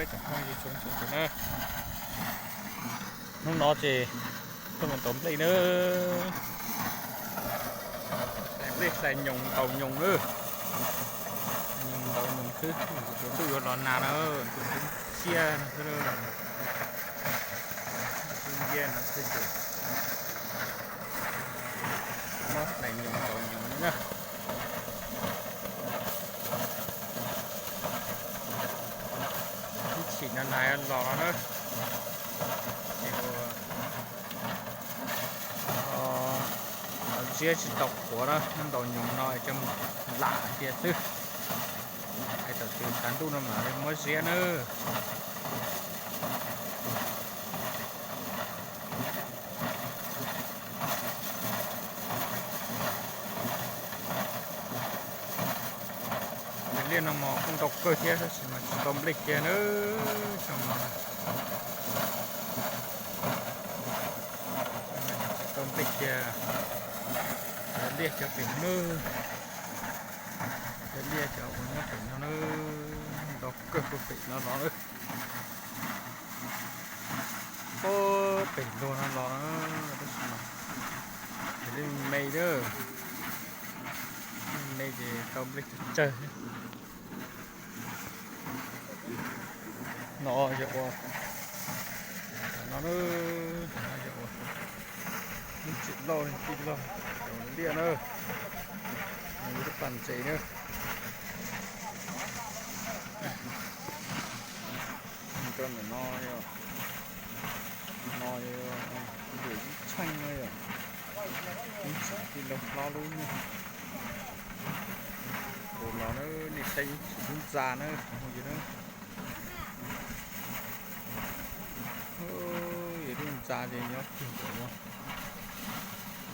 Tsoom phooj ywg txhua leej txhua tus na, hnub no ces tuaj mus ntaus nplej na. Hlais nplej hlais nyoos ntaus nyoos na. Nyoos ntaus nyoos xwb, yuav ntuj yuav los nag na, ntuj twb ciaj no xwb, twb ciaj no xwb ces muab hlais nyoos ntaus nyoos na. Ib chim no nag los no na, ces ua, o, ziab tsis tau qhuav na, ntaus nyoos no coj mus lam cia xwb, es tam tus tav ntuj no mam li muab ziab na. Cov liaj no mas kuj ntau kawg thiab tab sis mas tsis tau nplej cia na. Xyoo no tsis tau nplej cia. Cov liaj cov pem no, cov liaj cov uas nyob pem no na, ntau kawg puag pem no los na. Puag pem luag no los na, tab sis mas cov liaj me na, me ces tau nplej tsawg tsawg. No yog ua, no, no yog ua lub tsev loj tij loj, cov liaj na, no yog lub pas ntses na. Rau ntawm no yog, no yog ntawm ib tsheej no yog ib txhim tij laug hlob lub na. Tus no na, nej saib ib txhim lub ntxa na tsoom phooj ywg na. Yog lub ntxa ces nyob kiag ntawm no,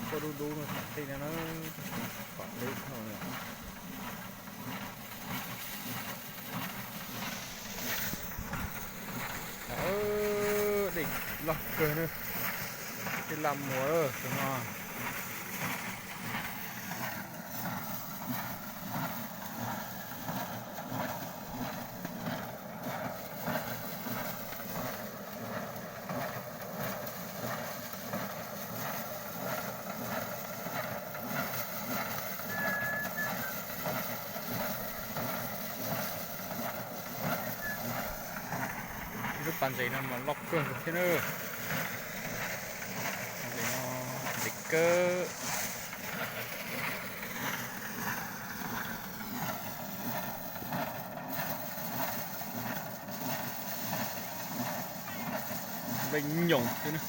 tuaj dub dub no tom ntej no na, tab sis pom deb dhau lawm. Dej loj kawg na, dej laj muas tus no. Ib lub pas ntses no mas loj kawg nkaus thiab na. Ntses no ntev kawg. Nplej nyoos xwb na.